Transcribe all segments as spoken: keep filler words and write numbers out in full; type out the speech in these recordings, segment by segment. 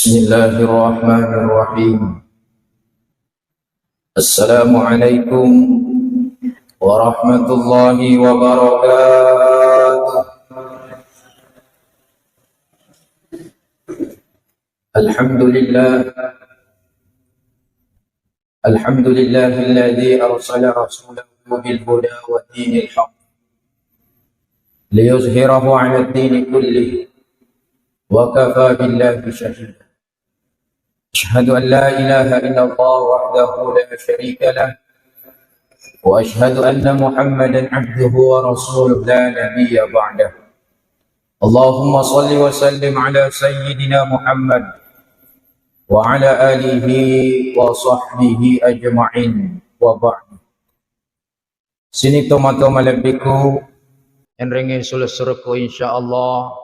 بسم الله الرحمن الرحيم. السلام عليكم ورحمة الله وبركاته. الحمد لله. الحمد لله الذي أرسل رسوله بالهدى ودين الحق ليظهره على الدين كله وكفى بالله شهيدا. أشهد أن لا إله إلا الله وحده لا شريك له، وأشهد أن محمدا عبده ورسوله لا نبي بعده. اللهم صل وسلم على سيدنا محمد وعلى آله وصحبه أجمعين، وبعد. Sini tomatoa malebbiku, enrengnge sulessurekku, insyaallah,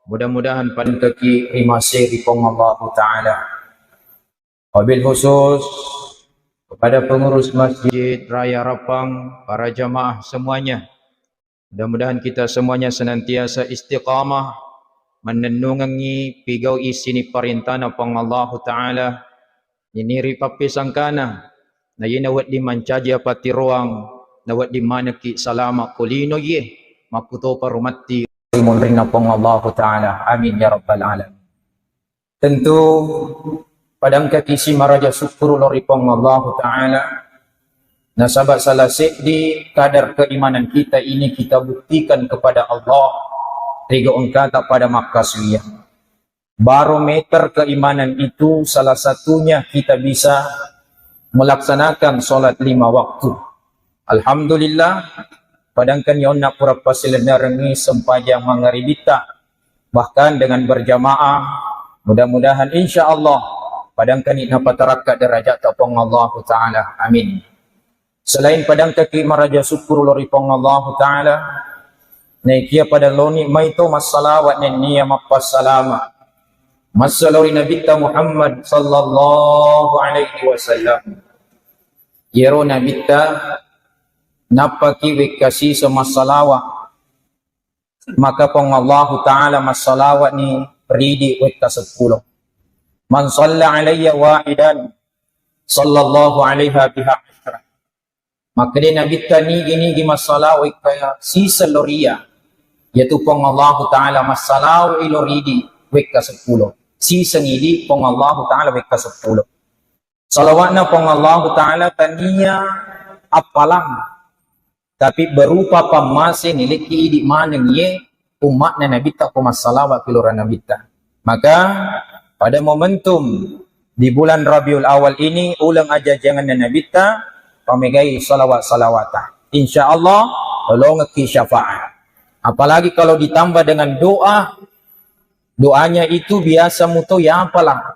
mudah-mudahan padengkaki ri maseri Puang Allahu Ta'ala. Wabil khusus kepada pengurus Masjid Raya Rappang, para jamaah semuanya. Mudah-mudahan kita semuanya senantiasa istiqamah, mannennungengngi pigau'i sini parentana Puang Allahu Ta'ala, niniri pappesangkana, na yena wedding mancaji apatiroang, na wedding manekki salama ko lino ye, makkutopa rumatti ri munrinna Puang Allahu Ta'ala. Amin ya rabbal alamin. Tentu padangkaki si maraja sukkuru lao ri Puang Allahu Ta'ala. Nasaba salah seddi kadar keimanan kita ini kita buktikan kepada Allah ri gau engkata pada makkasuwiyang. Barometer keimanan itu salah satunya kita bisa melaksanakan sholat lima waktu. Alhamdulillah, padangkani onna pura pasilennerengngi sempajang mangaribitta, bahkan dengan berjamaah. Mudah-mudahan, insya Allah, padangkani napatarakka derajat Puang Allahu Ta'ala. Amin. Selain padangkaki maraja sukkuru lao ri Puang Allahu Ta'ala, naikia pada loni maito massalawat nennia mappassalama massalo ri Nabitta Muhammad sallallahu alaihi wasallam. Iyaro Nabitta nappaki wekka siseng massalawa, maka Puang Allahu Ta'ala massalawani ridi wekka seppulo. Man shalla alayya wahidan sallallahu alaiha biha asyra. Makkeda Nabitta nigi-nigi massalawa wekka siseng lo ri iya, iyatu Puang Allahu Ta'ala massalawa ilo ridi wekka seppulo. Siseng idi Puang Allahu Ta'ala wekka seppulo. Salawatna Puang Allahu Ta'ala tania appalang, tapi berupa pammase nilekki idi maneng ye ummatna Nabitta ko massalawa ki lora Nabitta. Maka pada momentum di bulan Rabiul Awal ini, uleng ajajanganna Nabitta, pamegai salawat-salawata. Insya Allah, lolongekki syafaat. Apalagi kalau ditambah dengan doa, doanya itu biasa muto yapala.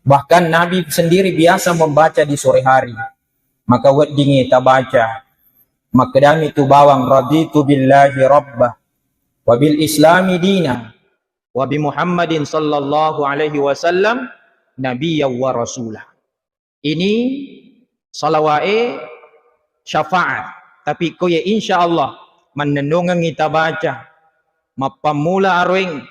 Bahkan Nabi sendiri biasa membaca di sore hari. Maka weddingngi tabaca. Makkedami tu bawang, "Raditu billahi rabba, wa bil islami dina, wa bi Muhammadin sallallahu alaihi wasallam nabiyya wa rasula." Ini salawae syafaat. Tapi ko ye, insya Allah, mannennungengngi tabaca, mappammula aroeng,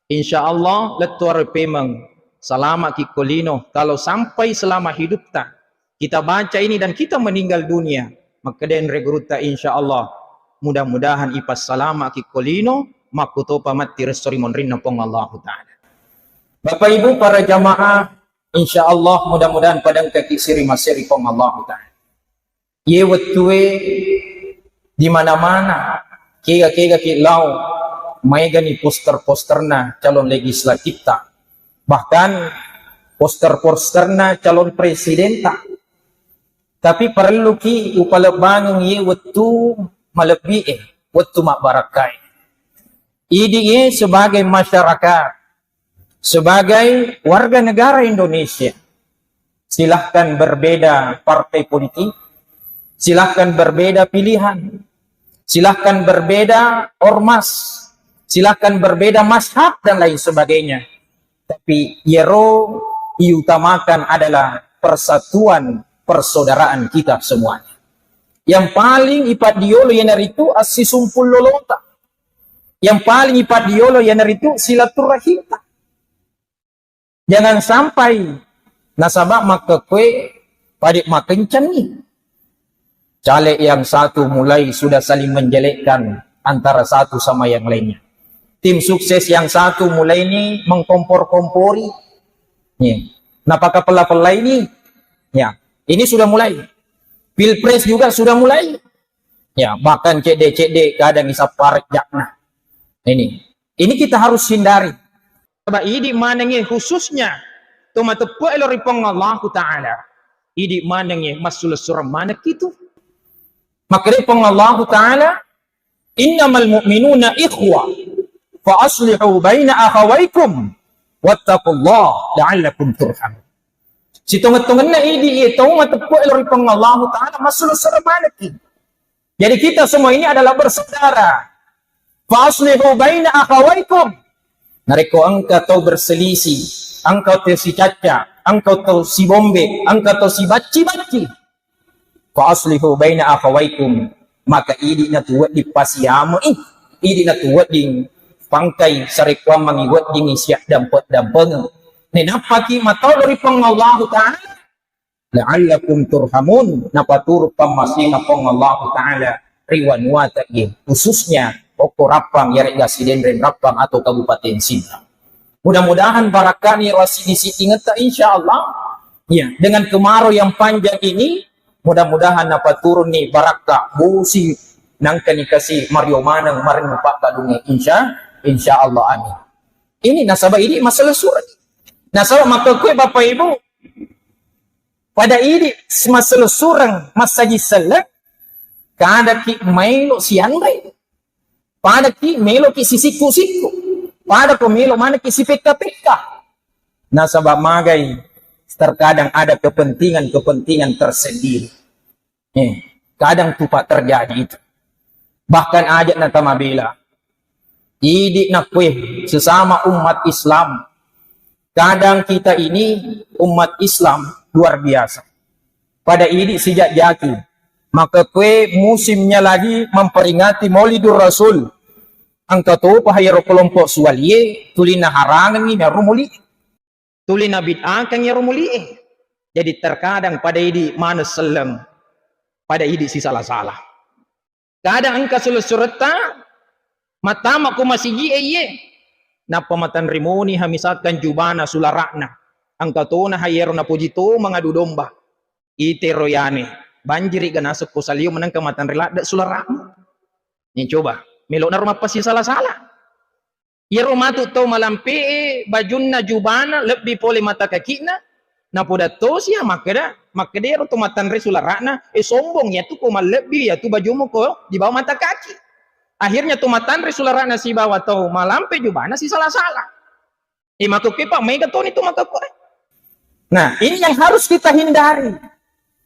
insya Allah, lettu aroeng pemeng, salamaki ko lino. Kalau sampai selama hidupta kita baca ini dan kita meninggal dunia, makkeda enre gurutta, insya Allah, mudah-mudahan ipassalamaki ko lino, makkutopa matti resso ri monrinna Puang Allahu Ta'ala. Bapak Ibu para jamaah, insya Allah, mudah-mudahan padangkaki siri masiri Puang Allahu Ta'ala. Ye wettue di mana-mana, kega-kega ki lao, maegani poster-posterna calon legislatifta, bahkan poster-posterna calon presidenta. Tapi parelluki upalebbangeng ye wettu malebbi e, wettu mabbarakkae. Idi ye sebagai masyarakat, sebagai warga negara Indonesia, silahkan berbeda partai politik, silahkan berbeda pilihan, silahkan berbeda ormas, silahkan berbeda mazhab dan lain sebagainya. Tapi yero diutamakan adalah persatuan persaudaraan kita semuanya. Yang paling ipaddiolo iyanaritu assisumpul lolota. Yang paling ipaddiolo iyanaritu silaturahimta. Jangan sampai nasaba makkekkue pade makencangi. Caleg yang satu mulai sudah saling menjelekkan antara satu sama yang lainnya. Tim sukses yang satu mulai ini mengkompor-kompori. Ya. Napakapella-pella ini. Ya, ini sudah mulai. Pilpres juga sudah mulai. Ya, bahkan cedde-cedde kadang isapparejjakna. Ini. Ini kita harus hindari. Saba idi manengnge khususnya to mateppe elo ri Puang Allahu Ta'ala. Idi manengnge massulessureng manekki tu. Makkeda Puang Allahu Ta'ala, "Innamal mu'minuna ikhwa, fa aslihu baina akhawaikum, wattaqullaha la'allakum turhamun." Sitongeng-tongenna idi iye tau mateppe elo ri Puang Allahu Ta'ala massulessureng manekki. Jadi kita semua ini adalah bersaudara. Fa aslihu baina akhawaikum. Narekko engka tau berselisih, engka tau sicacca, engka tau sibombe, engka tau sibacci-bacci. Fa aslihu baina akhawaikum. Maka idi na tu wedding pasiamui, idi na tu wedding pangkai sarekkuammengngi weddingngi siaddampe-dampengeng. Nenappaki matau ri Puang Allahu Ta'ala. La'allakum turhamun, napaturu pammasena Puang Allahu Ta'ala ri wanuata iye, khususnya okko Rappang, yarega Sidenreng Rappang atau Kabupaten Sidrap. Mudah-mudahan barakkani ro siddi-siddingetta, insya Allah. Ya, dengan kemarau yang panjang ini, mudah-mudahan napaturunni barakka musim nangkani kasi mario maneng marennu pakkalungnge, insya, insya Allah, amin. Ini nasaba idi masalah surat. Nasaba makkekue Bapak Ibu, pada idi maselessureng massaji selleng, kadaki maelo sianre, padaki meloki sisikku-sikku, padako melo manekki sipekka-pekka. Nasaba magai terkadang ada kepentingan-kepentingan tersendiri. Eh, kadang tuh Pak terjadi itu. Bahkan aja na tamabela. Idi nakkue sesama umat Islam. Kadang kita ini umat Islam luar biasa. Pada idi sejak jaki. Maka kue musimnya lagi memperingati Maulidur Rasul. Engka topa iyaro kelompok suwalie tuli naharangengi naru muli. Tuli nabid'ahkan iyaro mulie. Jadi terkadang pada idi maneng selleng, pada idi sisala-sala. Kadang engka sulessuretta mattama ko masiji e iye. Nappa matanre moni ha misalkan jubana sulara'na. Engka tona ha iyaro napoji to mangadu domba. Itero yane, banjiri ga naseng ko salio menengka matanre ladde sulara'mu. Ni coba, melona ro mappasisala-sala. Iyaro matu tau malampe'e bajunna jubana lebbi pole mata kaki'na, napoda tosi ya makkeda, makkeda iyaro to matanre sulara'na, e sombong iyatu ko mallebbi iyatu bajumu ko di bawah mata kaki. Akhirnya to matanre sulara'na sibawa tau malampe jubana sisala-sala. E makkukku pa mega toni tu makkukku. Nah, ini yang harus kita hindari.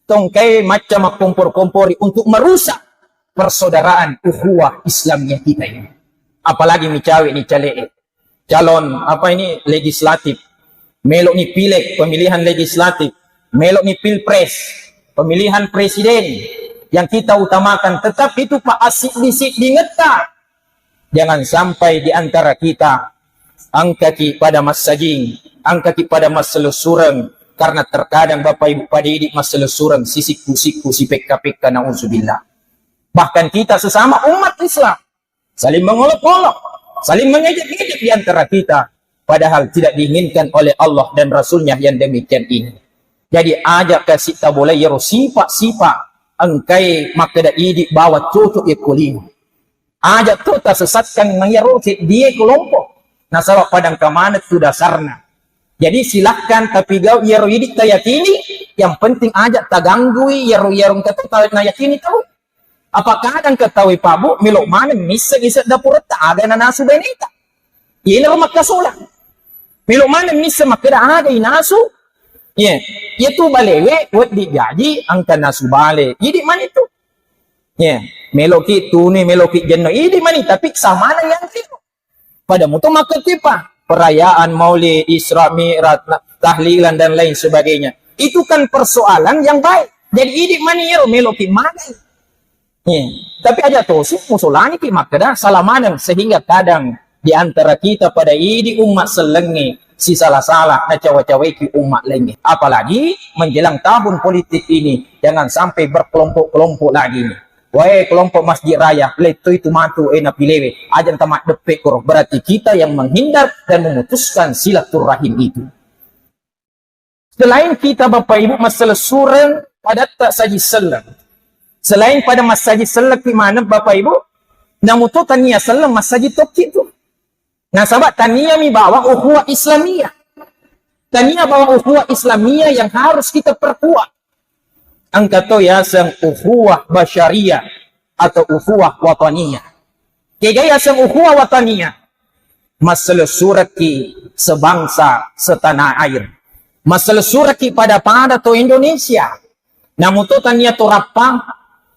Tongkai macca makkompor-kompori untuk merusak persaudaraan ukhuwah Islamiyah kita ini. Apalagi micawe ni cale'e. Calon apa ini legislatif. Melo ni pileg pemilihan legislatif. Melo ni pilpres pemilihan presiden. Yang kita utamakan tetap itu pa asiddi-siddingetta. Jangan sampai di antara kita engkaki pada massajing, engkaki pada masselessureng, karena terkadang Bapak Ibu pada idi masselessureng sisikku-sikku sipekka-pekka, nauzubillah. Bahkan kita sesama umat Islam saling mengolok-olok, saling mengejek-ngejek di antara kita, padahal tidak diinginkan oleh Allah dan Rasulnya yang demikian ini. Jadi aja kasi tabolai yero sipa-sipa engkai makkeda idi bawa cocok ya kolino. Aja to tasesatkan na iyaro seddie kelompok. Nasaba padang kamaneng tu dasarna. Jadi silahkan tapi gau iyaro idi tayakini, yang penting aja taganggui iyaro iyaro engka to tau nayakini tau. Apa kadang ke tau pabu melo maneng misseng ise dapuretta aga nanasu beneta. Iyena ro makkasola. Melo maneng misseng makkeda aga inasu. Ye, ye tu balewe weddi jaji engka nasu bale. Idi mani tu. Ye, meloki tuni, meloki jenno. Idi mani tapi samana yang itu. Pada mutu makketipa perayaan Maulid, Isra Mi'raj, na- tahlilan dan lain sebagainya. Itu kan persoalan yang baik. Jadi idi mani ero meloki magai. Ye. Tapi aja tosi musolani ki makkeda salah maneng sehingga kadang di antara kita pada idi umat sellengi sisala-sala nacawa-cawaiki umma laingnge. Apalagi menjelang tahun politik ini, jangan sampai berkelompok-kelompok lagi ini. Wae kelompok Masjid Raya, lettoi tu matu e napilewe, aja' tamaddeppe koro. Berarti kita yang menghindar dan memutuskan silaturahim itu. Selain kita, Bapak Ibu, maselessureng padatta saji selleng. Selain pada massaji selleng ki maneng, Bapak Ibu, namuto tania selleng massaji tokki tu. Nasaba tania mi bawang ukhuwah Islamiyah. Tania bawang ukhuwah Islamiyah yang harus kita perkuat. Engka to yaseng ukhuwah basyariyah atau ukhuwah wataniyah. Kega yaseng ukhuwah wataniyah? Masselessurekki sebangsa setanah air. Masselessurekki pada-pada to Indonesia. Namuto tania to Rappang,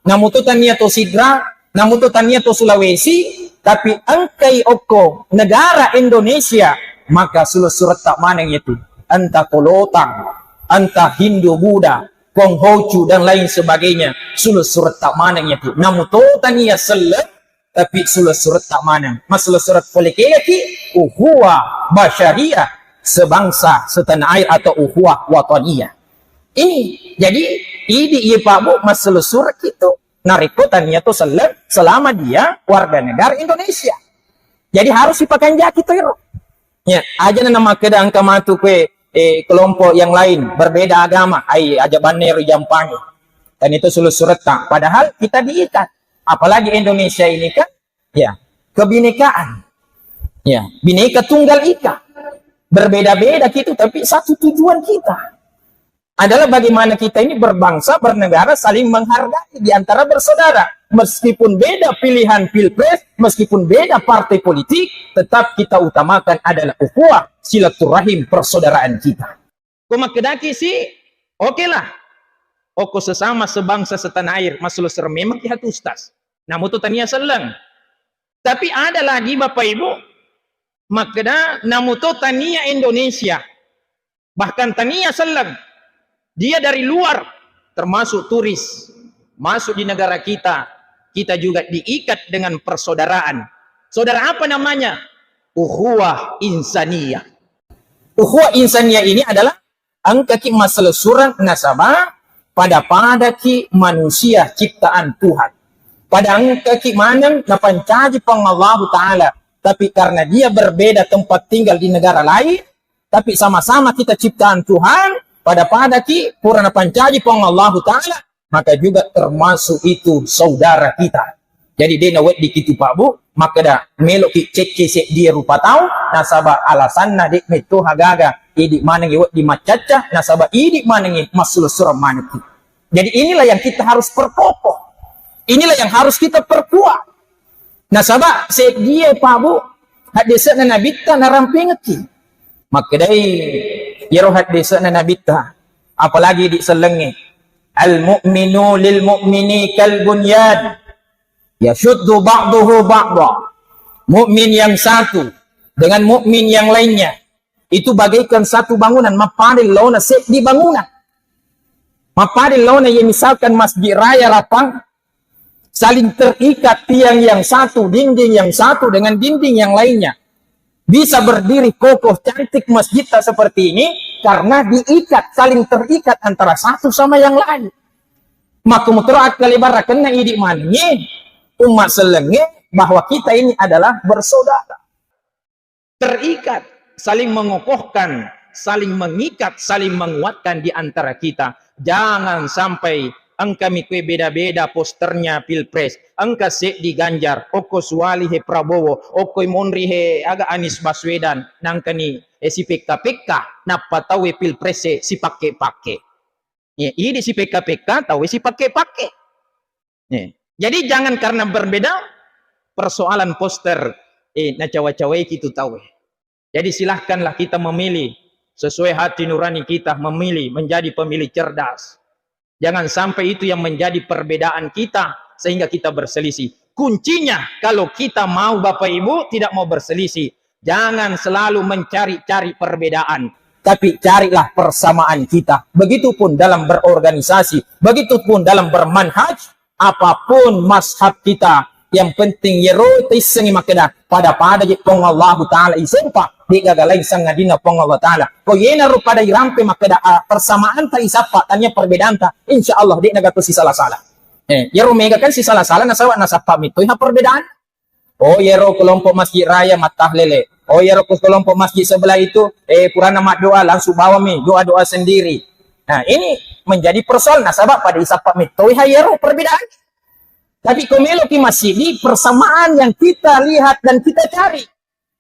namuto tania to Sidrap, namuto tania to Sulawesi, tapi engkai okko negara Indonesia, maka sulessuretta maneng itu. Entah Kolotang, entah Hindu Buddha, Konghucu dan lain sebagainya, sulessuretta maneng itu. Namuto tania selleng, tapi sulessuretta maneng. Massulessureng pole kegaki ukhuwah basyariyah sebangsa setanah air atau ukhuwah wataniyah. Ini, jadi idi iye Pak Bu massulessureng itu. Narekko tania to selleng selama dia warga negara Indonesia. Jadi harus dipakanjaki to ero. Ya, aja' na namakkeda engka matu kue, eh, kelompok yang lain berbeda agama, ai aja' banne ro jampangi. Dan itu sulessuretta. Padahal kita diikat. Apalagi Indonesia ini kan, ya, kebinekaan. Ya, Bhinneka Tunggal Ika. Berbeda-beda gitu, tapi satu tujuan kita adalah bagaimana kita ini berbangsa, bernegara, saling menghargai di antara bersaudara. Meskipun beda pilihan pilpres, meskipun beda partai politik, tetap kita utamakan adalah ukhuwah, silaturahim, persaudaraan kita. Ko makkedaki si, oke lah. Okko sesama sebangsa setanah air, massulessureng memang ki hatu Ustaz. Namuto tania selleng. Tapi ada lagi Bapak Ibu, makkeda namuto tania Indonesia. Bahkan tania selleng, dia dari luar, termasuk turis, masuk di negara kita, kita juga diikat dengan persaudaraan. Saudara apa namanya? Ukhuwah insaniyah. Ukhuwah insaniyah ini adalah engkaki masselessureng nasaba pada-padaki manusia ciptaan Tuhan. Pada engkaki maneng napancaji Puang Allahu Ta'ala, tapi karena dia berbeda tempat tinggal di negara lain, tapi sama-sama kita ciptaan Tuhan, pada-padaki pura napancaji Puang Allahu Ta'ala, maka juga termasuk itu saudara kita. Jadi de' naweddikki tu Pak Bu, makkeda meloki cekke seddie rupa tau, nasaba alasanna de' metto gaga, idi manengngi wedding maccacca, nasaba idi manengngi massulessureng manekki. Jadi inilah yang kita harus perkokoh. Inilah yang harus kita perkuat. Nasaba seddie Pak Bu, haddese'na Nabitta narampengekki. Makkedai iyaro haddese'na Nabitta, apalagi di sellengnge, "Al-mu'minu lil mu'mini kal bunyan, yashuddu ba'duhu ba'da." Mukmin yang satu dengan mukmin yang lainnya itu bagaikan satu bangunan, mappada laona seddi bangunan. Mappada laona, ya, misalkan Masjid Raya Rappang, saling terikat tiang yang satu, dinding yang satu dengan dinding yang lainnya. Bisa berdiri kokoh, cantik masjidta seperti ini karena diikat, saling terikat antara satu sama yang lain. Makkumutoro akkale barakenna idi manengnge, umma sellengnge, bahwa kita ini adalah bersaudara. Terikat, saling mengokohkan, saling mengikat, saling menguatkan di antara kita. Jangan sampai engkami kue beda-beda posternya pilpres. Engka seddi Ganjar, okko suwali he Prabowo, okko monri he aga Anies Baswedan, nangkani, eh, sipekka-pekka, nappa tauwe pilpres e sipakke-pakke. Iya, idi sipekka-pekka, tauwe sipakke-pakke. Iya. Jadi jangan karena berbeda persoalan poster, eh, nacawa-cawaiki tu tauwe. Jadi silahkanlah kita memilih sesuai hati nurani kita, memilih menjadi pemilih cerdas. Jangan sampai itu yang menjadi perbedaan kita sehingga kita berselisih. Kuncinya kalau kita mau Bapak Ibu tidak mau berselisih, jangan selalu mencari-cari perbedaan. Tapi carilah persamaan kita. Begitupun dalam berorganisasi, begitupun dalam bermanhaj, apapun mazhab kita, yang penting yero taissengi makkeda pada-pada je Puang Allahu Ta'ala isempa. de'gaga lain sangadinna Puang Allah Ta'ala. Ko yenaro pada irampe makkeda, ah, persamaanta isappa, tania perbedaanta, insya Allah de'na gato sisala-sala. Eh, yero mega kan sisala-sala nasaba nasappa mettoi ha perbedaan. Oh, yero kelompok Masjid Raya mattahlele. Oh, yero kelompok masjid sebelah itu, eh, purana maddoa langsung bawami doa-doa sendiri. Nah, ini menjadi persoalan nasaba pada isappa mettoi ha yero perbedaan. Tapi ko meloki masidi, persamaan yang kita lihat dan kita cari.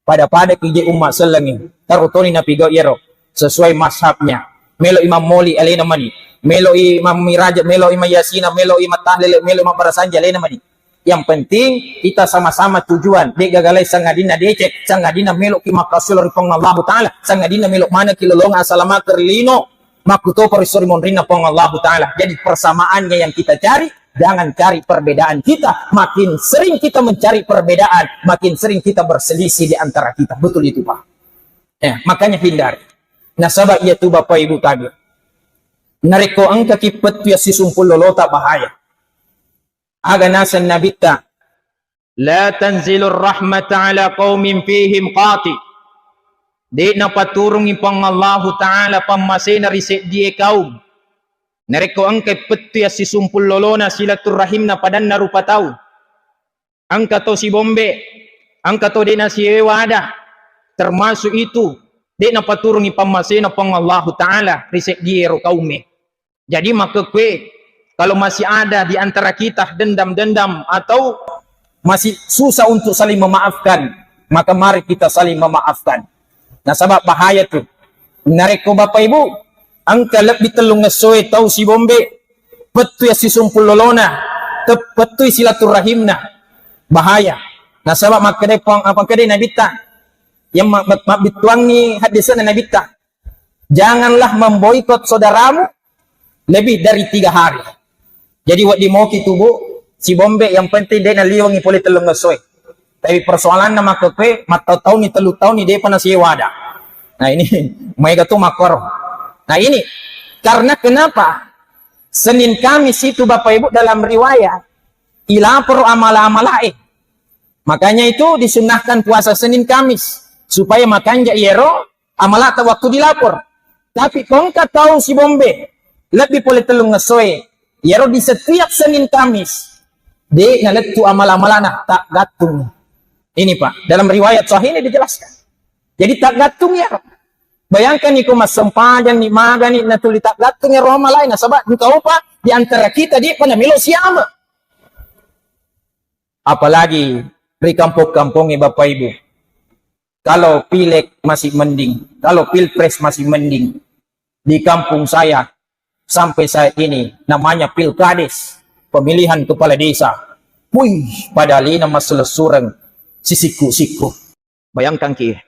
Pada-pada ki je umma sellengnge, tarutoni napigau yero sesuai mazhabnya. Melo imam moli alena mani, melo imam miraja, melo imam yasina, melo imam tahlele, melo imam barasanji alena mani. Yang penting kita sama-sama tujuan, de'gaga lain sangadinna deceng, sangadinna meloki makkassolo ri Puang Allahu Ta'ala, sangadinna melo manekki lolongang asalamakeng ri lino, makkutopa ri sori monrinna Puang Allahu Ta'ala. Jadi persamaannya yang kita cari, jangan cari perbedaan kita. Makin sering kita mencari perbedaan, makin sering kita berselisih di antara kita. Betul itu, Pak. Ya, makanya hindari. Nasaba iya tu Bapak Ibu tadi. Narekko engkaki pettu yassisumpul lolota bahaya. Aga naseng Nabitta, "La tanzilur rahmata ala qaumin fihim qati." De' napaturungi Puang Allahu Ta'ala pammasena ri seddie kaum. Narekko engka pettu yassisumpul lolona silaturrahimna padanna rupa tau. Engka to sibombe, engka to de' nasiwada, termasuk itu de' napaturungi pammasena Puang Allahu Ta'ala ri seddie ro kaume. Jadi makkekue, kalau masih ada di antara kita dendam-dendam atau masih susah untuk saling memaafkan, maka mari kita saling memaafkan. Nasaba bahaya tu. Narekko Bapak Ibu, engka lebbi tellung essoe tau sibombe, pettu yassisumpul lolona, te-, pettui silaturrahimna. Bahaya. Nasaba makkeda Puang, apa makkeda Nabitta? Yang ma-, ma-, mabbittuangi hadisna Nabitta. Janganlah memboikot saudaramu lebih dari tiga hari. Jadi, wedding moki tu, Bu, sibombe, yang penting de' naliwengi pole tellung essoe. Tapi persoalanna makkekue, mattau-tauni, tellu tauni, de'pa nasiwada. Nah, ini, maega tu makkoro. Nah, ini, karena kenapa? Senin Kamis itu, Bapak Ibu, dalam riwayat, ilaporo amala-amalae. Makanya itu disunnahkan puasa Senin Kamis, supaya makanja iyero amalata waktu dilapor. Tapi ko engka tau sibombe lebbi pole tellung essoe, iyaro di setiap Senin Kamis, de' nalettu amal-amalana, taggattung. Ini, Pak, dalam riwayat sahih ini dijelaskan. Jadi taggattung iyaro. Bayangkan iko massempajang ni, magani, natuli taggattung iyaro amalae, nasaba engka upa di antara kita de'pa namelo siama. Apalagi ri kampong-kampongnge, Bapak Ibu. Kalau pileg masih mending, kalau pilpres masih mending. Di kampung saya sampai saat ini namanya pilkades, pemilihan kepala desa. Wih, pada lina maselessureng sisikku-sikku. Bayangkan ki,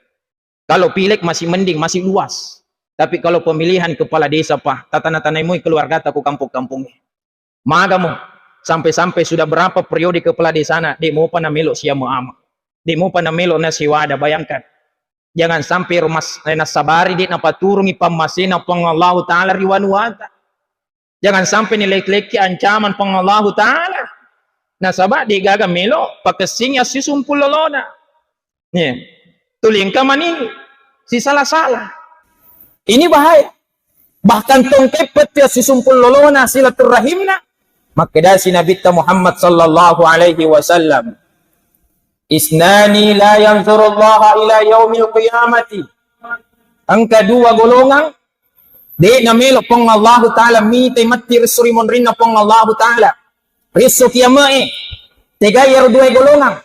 kalau pileg masih mending, masih luas. Tapi kalau pemilihan kepala desa, Pak, tatana-tanai moi keluargata ko kampong-kampong. Magamo, sampai-sampai sudah berapa periode kepala desana, de' mopa namelo siama-ama. De' mopa namelo nasiwada, bayangkan. Jangan sampai rumas-, eh, nasabari de' napaturungi pammasena Puang Allahu Ta'ala ri wanuata. Jangan sampai nilek-lekki ancaman Puang Allahu Ta'ala. Nasaba de' gaga melo pakessingi assisumpul lolona. Nih, tulingka mani sisala-sala. Ini bahaya. Bahkan tongkai petti assisumpul lolona silaturrahimna. Makkedasi Nabitta Muhammad sallallahu alaihi wasallam, "Isnani la yanzurullaha ila yaumil qiyamati." Engka dua golongang, de' namelo Puang Allahu Ta'ala mitai matti ri suri monrinna Puang Allahu Ta'ala. Ri esso kiamae, tegai ero dua golongang.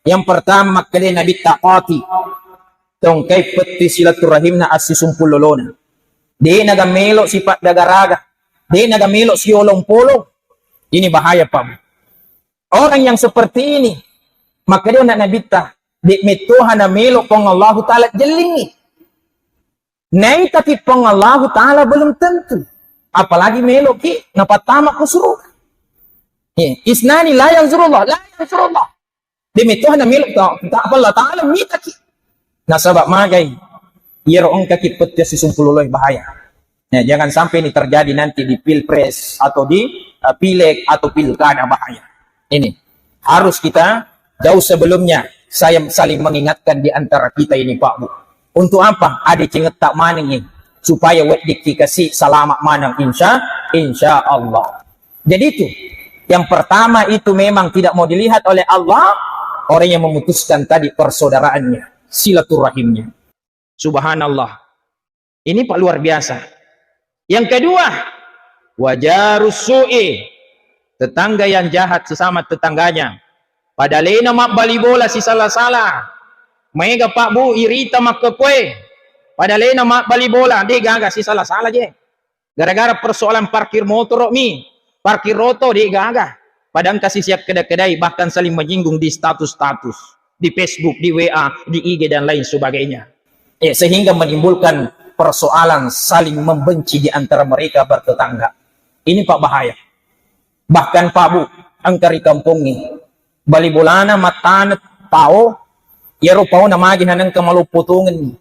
Yang pertama, makkeda Nabitta, qati. Tongkai petti silaturahimna assisumpul lolona. De' naga melo sipa' daga-raga. De' naga melo siolong-polong. Ini bahaya, Pak. Orang yang seperti ini, makkeda Nabitta, de' mettoha namelo Puang Allahu Ta'ala jellingi. Naitaki Puang Allahu Ta'ala belum tentu. Apalagi meloki napattama ko suruga. Eh, isnani la yanzurullah, la yanzurullah. De' mettoha namelo ta-, ta-, Allah Ta'ala mitaki. Nasaba magai, iyaro engkaki petti assisumpul loloi bahaya. Ya, jangan sampai ini terjadi nanti di pilpres atau di, eh, pileg atau pilkada, bahaya. Ini harus kita jauh sebelumnya saya saling mengingatkan di antara kita ini, Pak Bu. Untuk apa? Adecengetta manengngi supaya weddikki kasi salama maneng, insya insya Allah. Jadi itu yang pertama itu memang tidak mau dilihat oleh Allah, orang yang memutuskan tadi persaudaraannya, silaturahimnya. Subhanallah. Ini Pak luar biasa. Yang kedua, wajarus su'i, tetangga yang jahat sesama tetangganya. Pada lena mabbali bola sisala-sala. Maega Pak Bu irita makkekoe. Pada lena mabbali bola, de gaga sisala-sala je. Gara-gara persoalan parkir motoro mi, parkir oto, de gaga. Padang kasih siap keda-kedai, bahkan saling menyinggung di status-status, di Facebook, di W A, di I G dan lain sebagainya. Ya, sehingga menimbulkan persoalan saling membenci di antara mereka bertetangga. Ini Pak bahaya. Bahkan Pak Bu, engka ri kampongnge, bali bolana mattane pao, yero paona magi hanengka maloppo tongenni.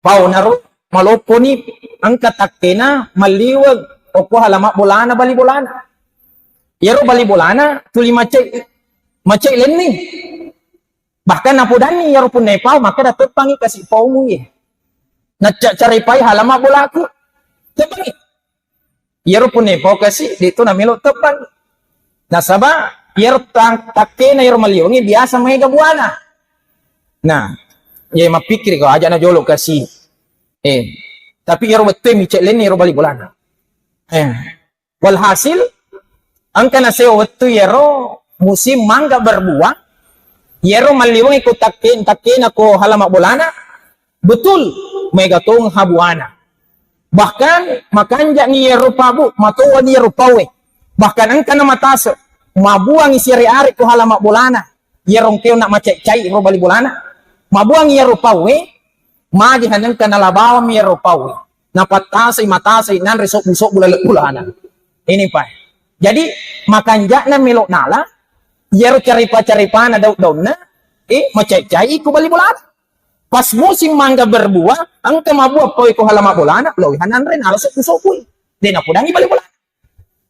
Paonaro malopponi engka takkena malliweng okko halama bolana bali bolana. Yero bali bolana tuli macai, macai lenni. Bahkan napodanni yero punna pao, maka da teppangi kasi paumu ye. Nacca-, caripai halama bolaku. Teppangi. Iyaro punna pao kasi, de to namelo teppang. Nasaba iyaro tang-, takkena iyaro maliongi biasa maega buana. Nah, ye mappikiri ko aja na jolo kasi. Eh, tapi iyaro wettu mi cek lenni iyaro bali bolana. Eh, walhasil engka nasewa wettu iyaro musim mangga berbuah, iyaro maliongi ko takke-, takkena ko halama bolana, betul, maega tong habuana. Bahkan makanja'ni iyaro pabu, matoani iyaro paue. Bahkan engkana matase, mabuangi siare-are ko halama bolana. Iyaro engkeo na macai-cai ro bali bolana. Mabuangi iyaro paue, magi hanengka nalabawang iyaro paue. Napattasai, matasai, nanre sobbu-sobbu laleng bolana. Ini pa. Jadi makanja'na melo nala, iyaro caripa-caripana daun-daunna, eh, macai-cai ko bali bolana. Pas musim mangga berbuah, engka mabuah poi ko halama bolana, loi hananre nala sobbu-sobbui. De napodangi bali bolana.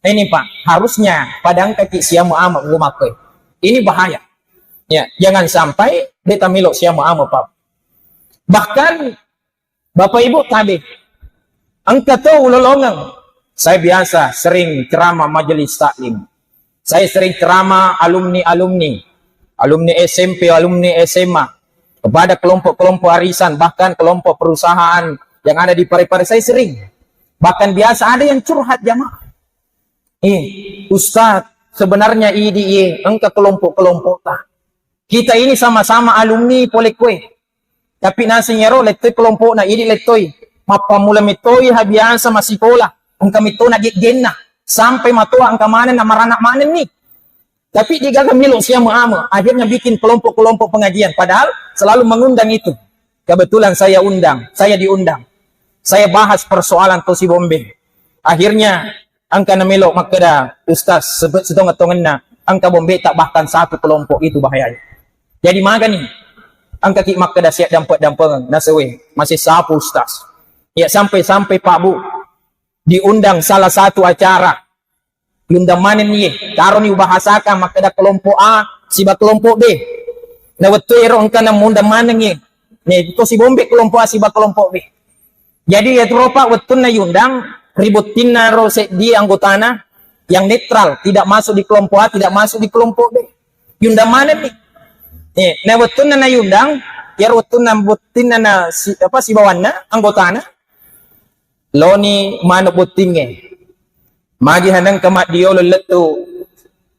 Ini Pak, harusnya padangkaki siamu ama gua makoi. Ini bahaya. Ya, jangan sampai de tamilo siamu ama Pak. Bahkan Bapak Ibu tabe, engka to ulolongeng. Saya biasa sering ceramah majelis taklim. Saya sering ceramah alumni-alumni, alumni S M P, alumni S M A, kepada kelompok-kelompok arisan, bahkan kelompok perusahaan yang ada di Parepare, saya sering. Bahkan biasa ada yang curhat jamaah. Eh, Ustaz, sebenarnya idi ye, engka kelompok-kelompok ta. Kita ini sama-sama alumni pole kue. Tapi naseng iyaro lettoi kelompokna, idi lettoi. Mappammula mettoi ha biasa massikola, engka mettona geggenna. Sampai matoa engka manenna maranak manenni. Tapi de gaga melo siamu ama, akhirnya bikin kelompok-kelompok pengajian. Padahal selalu mengundang itu. Kebetulan saya undang, saya diundang. Saya bahas persoalan Tosi Bombe. Akhirnya engka namelo makkeda, Ustaz, sebe-, setongeng-tongenna, engka bombe tak bahkan satu kelompok itu bahayanya. Jadi magani, engka ki makkeda siap dampeng-dampeng, nasewe, masih sapu Ustaz. Ya sampai-sampai Pak Bu diundang salah satu acara. Diundang manenni ye, taroni ubahasakan makkeda kelompok A siba kelompok B. Na wettu ero engka namundang maneng ye. Ne Tosi Bombe kelompok A siba kelompok B. Jadi ya tu ropa wettunna yundang ribottinna ro seddi anggotana yang netral, tidak masuk di kelompok A, tidak masuk di kelompok B. Yundang manenni. Eh, na wettunna na yundang, ya wettunna bottinna na si, apa sibawanna anggotana. Loni manuk bottingnge. Magi hanengka maddiolo lettu.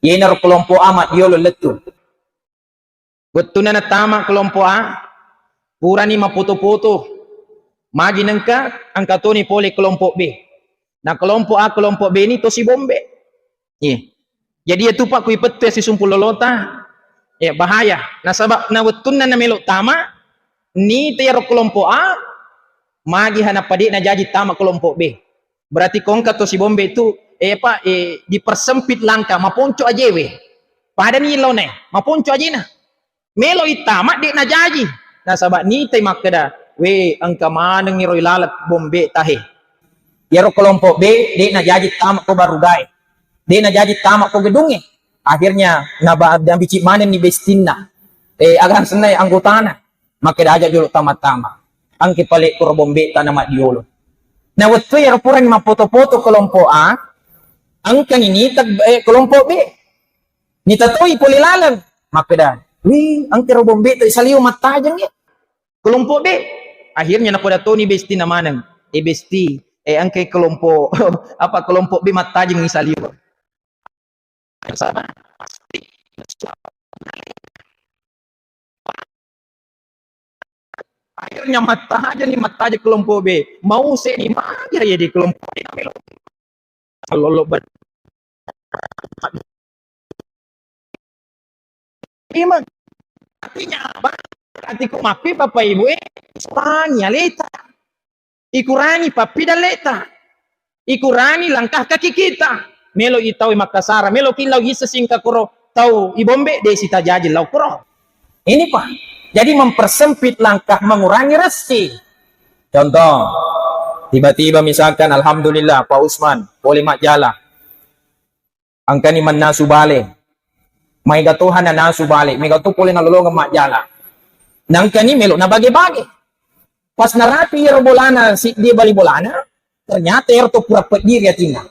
Yenaro kelompok A maddiolo lettu. Wettunna natama kelompok A, purani mapoto-poto. Magi nengka engka toni pole kelompok B. Na kelompok A, kelompok B ni Tosi Bombe. Iya. Jadi iyatu Pak kui pettu sisumpu lolota, ya bahaya. Nasaba na wettunna namelo tama, ni tero kelompok A, magi hanappa de najaji tama kelompok B. Berarti ko engka Tosi Bombe tu, eh Pak, eh, dipersempit langkah, maponco ajewe. Padani lone, maponco ajena. Melo ittama de najaji. Nasaba nitai makkeda, we engka maneng iro ilaleng bombe tahe. Iyaro kelompok B de najaji tama ko barugae. De najaji tama ko gedungnge. Akhirnya naba-, nabicik manenni bestinna. Eh, agang senna anggotana. Makkeda aja jolo tama-tama. engke pale koro bombe tana maddiolo. Na wettu ero purani mappoto-poto kelompok A, engkani nita, eh, kelompok B. Nita toi pole laleng. Makkeda, "Wih, engke ro bombe to salio mattajeng ya." Kelompok B. Akhirnya napoda toni bestina maneng. Eh, besti, eh, engke kelompok, apa, kelompok B mattajeng ni salio. Sama. Pasti. Akhirnya mattaja ni, mattaja kelompok B. Mau se ni maja ya di kelompok B. Lolo ber-, memang. Artinya apa? Artiku mapi Bapak Ibu, eh, Spanya leta. Ikurangi pappidalleta, ikurangi langkah kaki kita. Melo i tau i makkasara, melo ki lau isseng singka kuro tau i bombe, de sitajaji lau kuro. Ini, Pak. Jadi mempersempit langkah, mengurangi rezeki. Contoh, tiba-tiba misalkan, alhamdulillah, Pak Usman, boleh majjala. Engkani mannasu bale. Maega toha nanasu bale, maega to pole nalolongeng majjala. Nangkani melo nabage-bage. Pas narapi iyaro bolana, siddi bali bolana, ternyata iyaro to pura peddi ri atinna.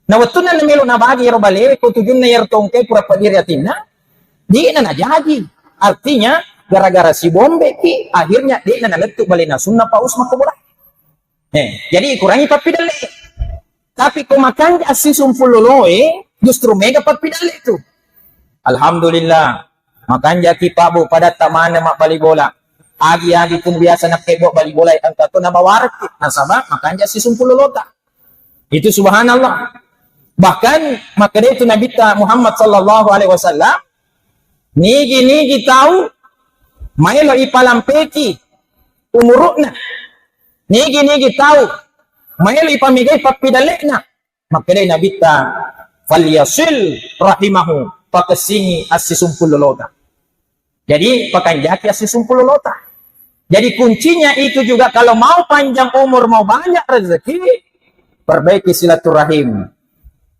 Na wettunna namelo nabage iyaro bale, ko tujunna iyaro to engkae pura peddi ri atinna, de'na najaji. Artinya, gara-gara sibombe pi, akhirnya de'na nalettu bale nasunna Pak Usman ko bola. Eh, jadi kurangi pappidalle. Tapi ko makanja assisumpul loloe, justru mega pappidalle tu. Alhamdulillah, makanjaki Pak Bu padatta maneng mabbali bola. Agi-agi pun biasa nakkebbo bali bola, engka to nabawarekki, nasaba makanja assisumpul lolota. Itu subhanallah. Bahkan makkeda itu Nabitta Muhammad sallallahu alaihi wasallam, nigi-nigi tau maelo ipalampeki umuru'na, nigi-nigi tau maelo ipamegai pappidalle'na, makkedai Nabitta, "Falyasil rahimahu," pakessingi assisumpul lolota. Jadi, pakanjaki assisumpul lolota. Jadi, kuncinya itu juga, kalau mau panjang umur, mau banyak rezeki, perbaiki silaturahim.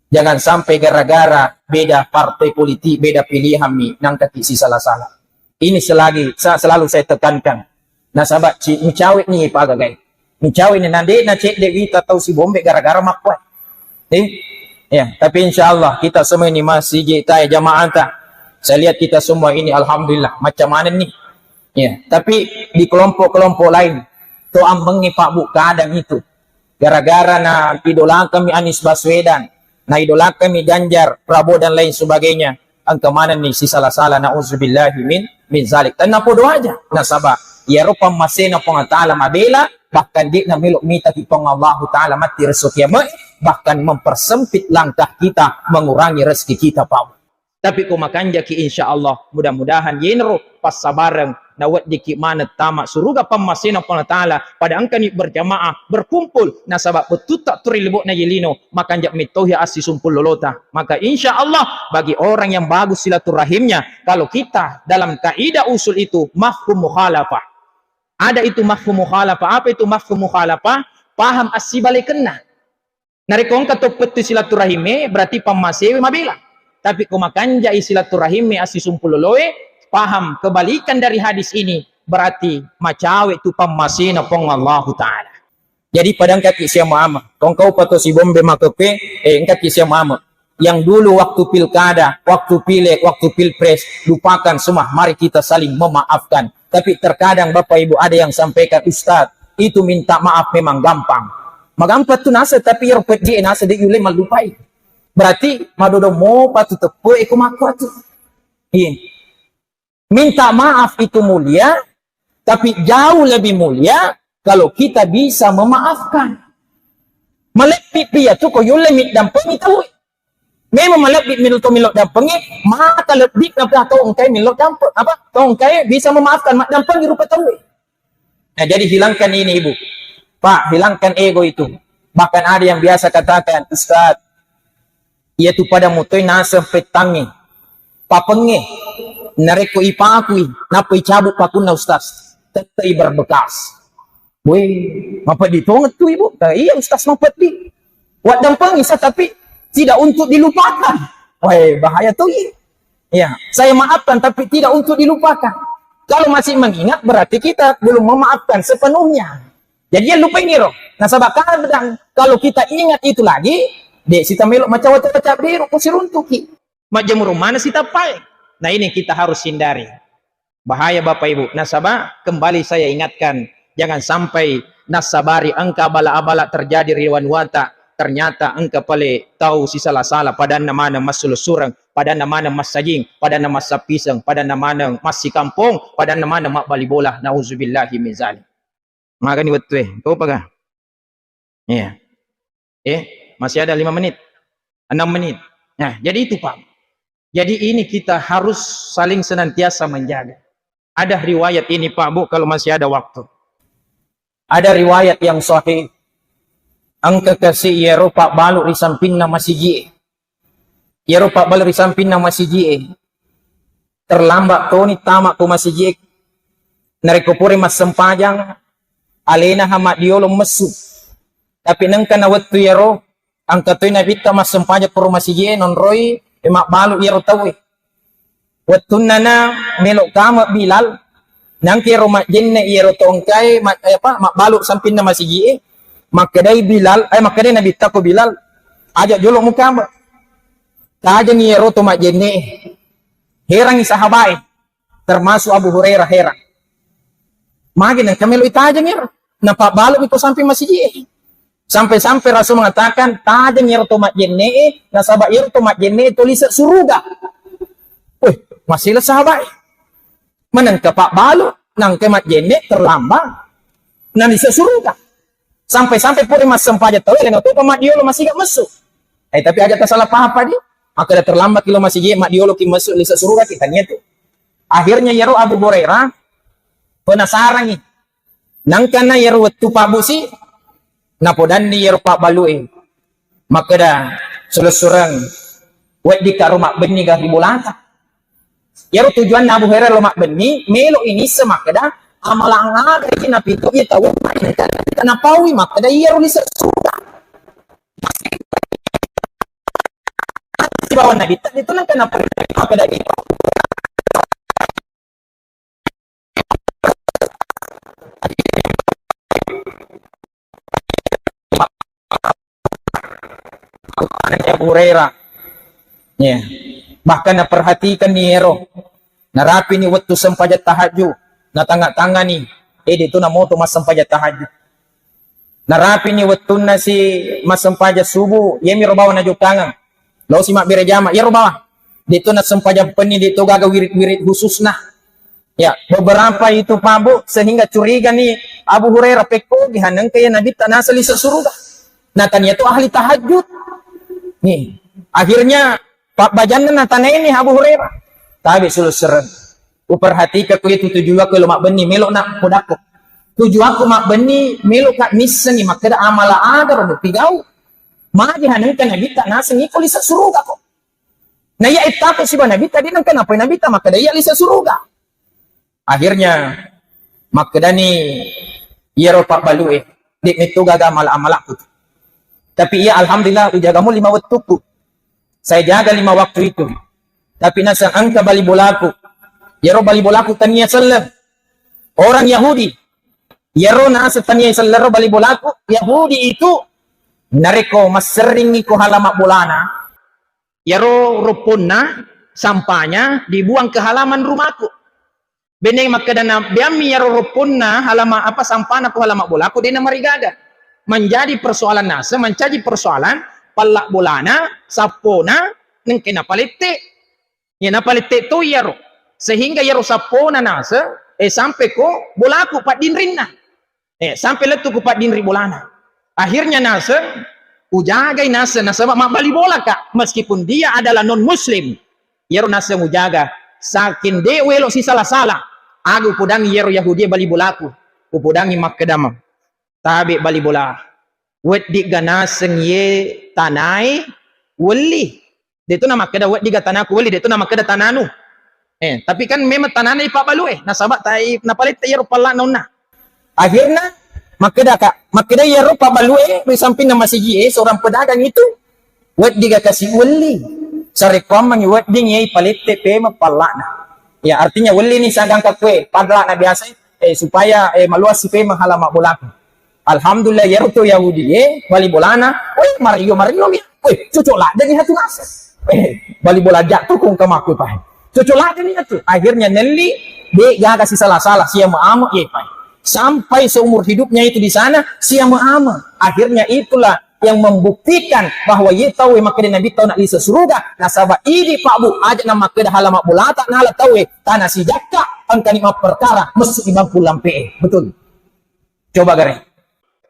Jangan sampai gara-gara beda partai politik, beda pilihan mi, nangkaki sisala-sala. Ini selagi, sa-, selalu saya tekankan. Nasaba ci-, micawe ni pagagai. Micawe ni nande na cedde wita tau sibombe gara-gara makkua. Eh? Ya, tapi insya Allah kita semua ini masih jita ya jamaah ta. Saya lihat kita semua ini alhamdulillah macam mana nih. Ya, tapi di kelompok-kelompok lain to ambengi Pak Bu kadang itu. Gara-gara na idolakan mi Anies Baswedan, na idolakan mi Ganjar, Prabowo dan lain sebagainya. Engka manenni sisala-sala, nauzubillahi min, min zalik. Tenna podo aja. Nasaba, iyaro pammasena Puang Ta'ala mabela, bahkan de'na melo mitaki Puang Allahu Ta'ala matti reso kiamat, bahkan mempersempit langkah kita, mengurangi rezeki kita, Pak. Tapi ko makanjaki, insya Allah, mudah-mudahan yenro passabareng naweddiki maneng tama suruga pammasena Puang Ta'ala pada engkani berjamaah berkumpul nasaba bettutta turi lebo'na yelino makanja mettohi assisumpul lolota. Maka insya Allah bagi orang yang bagus silaturahimnya, kalau kita dalam kaidah usul itu mafhum mukhalafah. Ada itu mafhum mukhalafah. Apa itu mafhum mukhalafah? Paham assibalekenna. Narekko engka to pettu silaturahime, berarti pammasewe mabela. Tapi ko makanjai silaturahime assisumpul loloe, paham kebalikan dari hadis ini, berarti macawe tu pammasena Puang Allahu Ta'ala. Jadi pada engkaki sia muama, ko engka upa to sibombe makkekue, eh, engkaki sia muama. Yang dulu waktu pilkada, waktu pileg, waktu pilpres, lupakan semua, mari kita saling memaafkan. Tapi terkadang Bapak Ibu ada yang sampaikan, "Ustaz, itu minta maaf memang gampang." Magampang tu nasa, tapi iyaro peddi nasa de yulle mallupai. Berarti madodo mopa tu teppe eko makko tu. Iya. Minta maaf itu mulia, tapi jauh lebih mulia kalau kita bisa memaafkan. Malebbi pia tu ko yulle middampengi tau. Memang malebbi mil-, to millau dampengi, maka lebbi napa tau engkai millau dampeng, apa? Tau engkai bisa memaafkan, maddampengi rupa tau. Nah, jadi hilangkan ini, Ibu. Pak, hilangkan ego itu. Bahkan ada yang biasa katakan, "Ustaz, iya tu pada mutoi naseng pettangi, papengi, narekko ipakui, nappa icabut pakunna Ustaz, tettai berbekas." Weh, mapeddi tongeng tu, Ibu. Nah, iya, Ustaz, mapeddi. Waddampengi sa, tapi tidak untuk dilupakan. Weh, bahaya tu, iya. Iya, saya maafkan, tapi tidak untuk dilupakan. Kalau masih mengingat, berarti kita belum memaafkan sepenuhnya. Jadi, ya, lupa ini, roh. Nasaba kadang kalau kita ingat itu lagi, de' sita melo macawa-cawa cabberu, ko siruntuki. Majjemurung mana sitappae. Nah, ini kita harus hindari. Bahaya, Bapak Ibu. Nasaba, kembali saya ingatkan, jangan sampai nasabari engka abala-abala terjadi ri wanuata, ternyata engka pale tau sisala-sala, padanna maneng massulessureng, padanna maneng massajing, padanna massappiseng, padanna maneng massikampong, padanna maneng mabbali bola. Nauzubillahi min zalik. Magani wettue, topaga? Iya. Eh, masih ada lima menit. Enam menit. Nah, jadi itu, Pak. Jadi, ini kita harus saling senantiasa menjaga. Ada riwayat ini, Pak Bu, kalau masih ada waktu. Ada riwayat yang sahih. Engka kasi iyaro pabbalu ri sampinna masiji. Iyaro pabbalu ri sampinna masiji e. Terlambat toni tama ko masiji e. Narekko pura massempajang, alena ha maddiolo messu. Tapi nengka na wettu iyaro, engka toi nabitta massempajang pura masiji e, nonroi, e, mabbalu iyaro tauwe. Wettunna na melo kama Bilal, nangke ro majjenne iyaro tongkae, ma-, eh, apa, mabbalu sampinna masiji e, makkedai Bilal, eh, makkedai nabitta ko Bilal, aja jolo mukama. Tajeng iyaro to majjenne e. Herangi sahabae, termasuk Abu Hurairah heran. Magi nengka melo itajeng iyaro? Napabbalu mi ko sampai masiji e. Sampai-sampai Rasul mengatakan, tajeng iyaro to majjenne e, nasaba iyaro to majjenne e to lise suruga. Weh, masila sahabae. Manengka pabbalu, nangka majjenne terlambat, na lise suruga. Sampai-sampai pura massempajang tauwe, lena topa maddiolo masiga messu. Eh, tapi aja tasalah paham, Pak, di. Makkeda terlambat ki lo masiji e, maddiolo ki messu lise suruga ki, tania tu. Akhirnya iyaro Abu Hurairah penasarangi. Nangkana iyaro wettu pabbusi, napodanni iyaro pabbalu e. Makkeda, sulessureng, weddikka ro mabbenni ga ri bolata. Iyaro tujuanna Abu Hurairah lo mabbenni, melo inissa makkeda, amalang aga iki napito iya tau napaui makkeda iyaro lise suruga. Sibawa Nabitta, itu nengka napaui makkeda itu. Abu Hurairah. Ya. Bahkan naperhatikan ni ero. Narapini wettu sempajang tahajud. Natanga-tangani. Eh, de' tu namoto massempajang tahajud. Narapini wettunna si massempajang subuh. Iyami ro bawang najokkangeng. Lao si mabbere jama. Iyaro bawang. De' tu nassempajang penni, de' tu gaga wirid-wirid khususna. Ya, beberapa itu, Pak Bu, sehingga curiga nih Abu Hurairah, pekko gihanengka ya Nabitta naseng lise suruga. Nah, tania tu ahli tahajud. Nih, akhirnya pabbajanna natanai nih Abu Hurairah. Tabe sulessureng. Uperhatika ku itu tujuakku lo mabbenni, melo na podakko. Tujuakku mabbenni, melo ka missengi makkeda amala aga ro pigau. Magi hanengka Nabitta naseng iko lise suruga ko. Na iya ittako siba Nabitta, de' nengka napoi Nabitta makkeda iya lise suruga. Akhirnya makkedani iyaro pabbalu e, de' metto gaga amala-amalaku. Tapi iya, alhamdulillah, ujaga mo lima wettukku. Saya jaga lima waktu itu. Tapi naseng engka bali bolaku. Iyaro bali bolaku tania selleng. Orang Yahudi. Iyaro naseng tania selleng ro bali bolaku Yahudi itu, narekko masserringi ko halama bolana, iyaro ropponna, sampahnya dibuang ke halaman rumahku. Bene makkeda na beammi iyaro ropponna halama, apa, sampana ko halama bolaku, de' namarigaga. Menjadi persoalan naseng, mencaji persoalan palla bolana, sappona, nengke napalette. Ya, napalette to iyaro. Sehingga iyaro sappona naseng, eh, sampai ko bolaku paddinrinna. Eh, sampai lettu ku paddinri bolana. Akhirnya naseng, ujagai naseng, nasaba mabbali bola ka, meskipun dia adalah non muslim. Iyaro naseng ujaga, saking de' welo sisala-sala. Aga upodangi iyaro Yahudi bali bolaku. Upodangi makkeda, tabe bali bola. Weddigga naseng ye tanae welli. De' tu namakkeda, "Weddiga tanaku welli," de' tu namakkeda, "Tananu." Eh, tapi kan memang tanana ipabbalu e, nasaba tai napalette iyaro palla'na onna. Akhirna makkeda ka, makkeda iyaro pabbalu e ri sampinna masiji e, seorang pedagang itu, "Weddiga kasi welli, sarekkoammengi wedding ye ipalette pemeng palla'na." Ya, artinya welli ni sagangka kue, padla na biasa, eh, supaya, eh, maluas si pema halama bolata. Alhamdulillah, yero to Yahudi, eh, bali bolana, weh, mario, mario mi, weh, cocok ladde ni hatu nasa. Eh, bali bola jatuh kong kamaku pahe. Cocok ladde ni hatu. Akhirnya nelli, de gaga si salah-salah, sia maamo, ye pahe. Sampai seumur hidupnya itu di sana, sia maamo. Akhirnya itulah yang membuktikan bahwa ye tau e makkeda Nabi tau na lise suruga, nasaba idi Pak Bu, aja na makkeda halama bolata nala tau e, tana sijakka, engkani mapperkara, messu di bangku lampe e. Betul. Coba gare.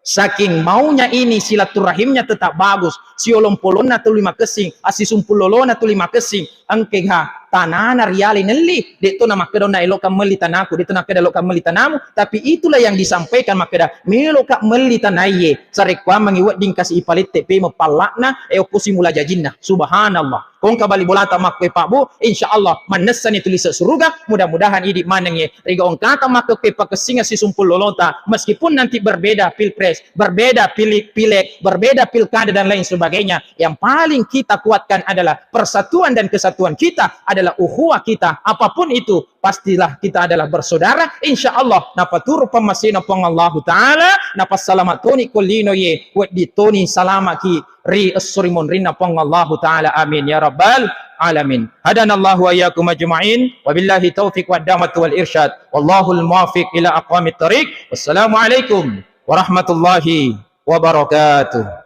Saking maunya ini silaturahimnya tetap bagus, siolong-polonna tuli makessing, assisumpul lolona tuli makessing, engkega tanana riale nelli, de to na makkeda na eloka melli tanaku, de to na makkeda eloka melli tanamu, tapi itulah yang disampaikan makkeda meloka melli tanaie, sarekkuammengi wedding kasi ipalette pemeng pallakna, e okko simula jajinna. Subhanallah. Kongka bali bolata makkue Pak Bu, insya Allah mannessani tu lise suruga, mudah-mudahan idi manengngi riga ongkata makkue pakessinga sisumpul lolota, meskipun nanti berbeda pilpres, berbeda pilik, pilek, berbeda pilkada dan lain sebagainya. Yang paling kita kuatkan adalah persatuan dan kesatuan kita, adalah ukhuwah kita. Apapun itu, pastilah kita adalah bersaudara. Insya Allah, napaturu pammasena Puang Allahu Ta'ala, napassalama toni ko lino ye, weddi toni salamaki ri esso ri monrinna Puang Allahu Ta'ala. Amin ya rabbal alamin. Hadanallahu wa iyyakum ajma'in. Wabillahi taufiq wad da'watu wal irsyad. Wallahul muwaffiq ila aqwamit thariq. Wassalamualaikum warahmatullahi wabarakatuh.